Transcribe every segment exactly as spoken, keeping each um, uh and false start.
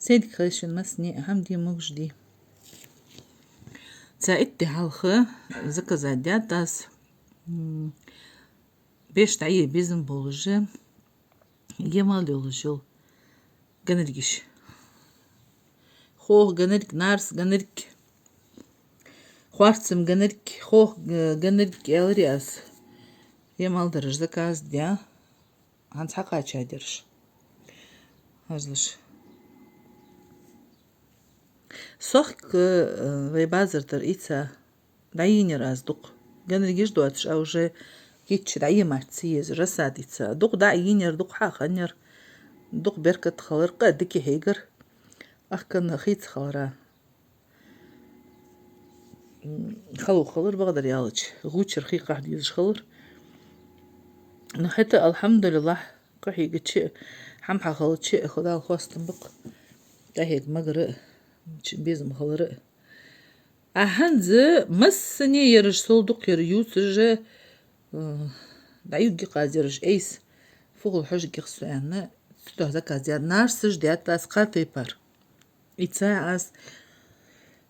Ца дика хийла шун массане а, хӀама дий, могаш дий. Цхьа итт ди хьалха заказать даьд аз, м, беш дӀае безам болаш, е мел йолаш йола ганаргаш. Хох ганарг, нарс ганарг, хоарцам ганарг, хох г-, ганарг аьлар аз. Е мел дараш заказ даь. ХӀанз хьакхаьчад ераш. Хьажалаш. Сохк, э, вай базар тӀара ийца дӀаеннаяр аз дукха. Ганаргаш доацаш, а уже кийча дӀаемац ца еза, рассада ийца. Дукха дӀаеннаяр, дукха хьахиннаяр, дукха беркат хилар, къа дика хьегар. Ахкан хийца хилара. М, хало хилар, бакъдар аьлча, гӀу чура хий къахьа дезаш хилар. Ну, хӀаьта, алхьамдулиллахӀ, къахьийгача а, хӀама хьахилча а, Дала хоастам ба-кх. ДӀахьега магар а, чу безам хилар а. А хӀанз массане ераш сол дукха яр ювцаш, э, дӀаювргья-кх аз ераш айса, фу хул хьожаргья-кх со аьнна, цудухьа заказ даьд. Нарсаш даьд аз кхо тайпара. Ийца аз,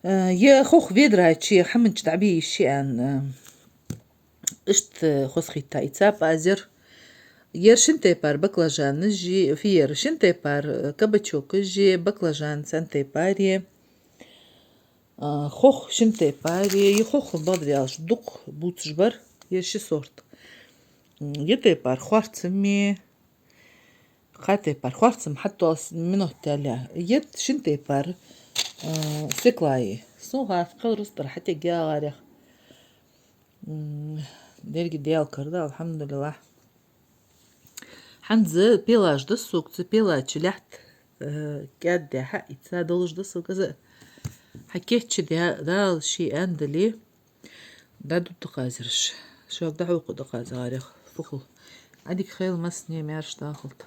э, е хох ведра чу, е хӀаман чу дӀабе йиш я аьнна, иштта хоза хийтта ийцаб аз ер. Ер шин тайпара баклажанаш я, фу ер, шин тайпара, э, кабачокаш я, баклажан цхьан тайпара я, э, хох шин тайпара я, е хох, бакъдар аьлча, дукха бувцаш бар, ер ши сорт. М, е тайпара хоарцам я, кхо тайпара хоарцам хьатӀадоалаш минот даьлча. Е шин тайпара, э, свекла я. Сона хаттар рустара хьатӀега яхарех. М, деррига Даьла кара да, алхьамдулиллахӀ. ХӀанз пелаш да сога, цу пела чу лаьтта, э, кӀаьддаь хьаийца долаш да сога из. Хьакийчдаь, Дала ше аьнна дале, дӀадувргда-кх аз ераш. Шуга дӀахьокхаргда-кх аз гӀарех, фу хул. Ӏадика хийла массане, маьрша дахалда.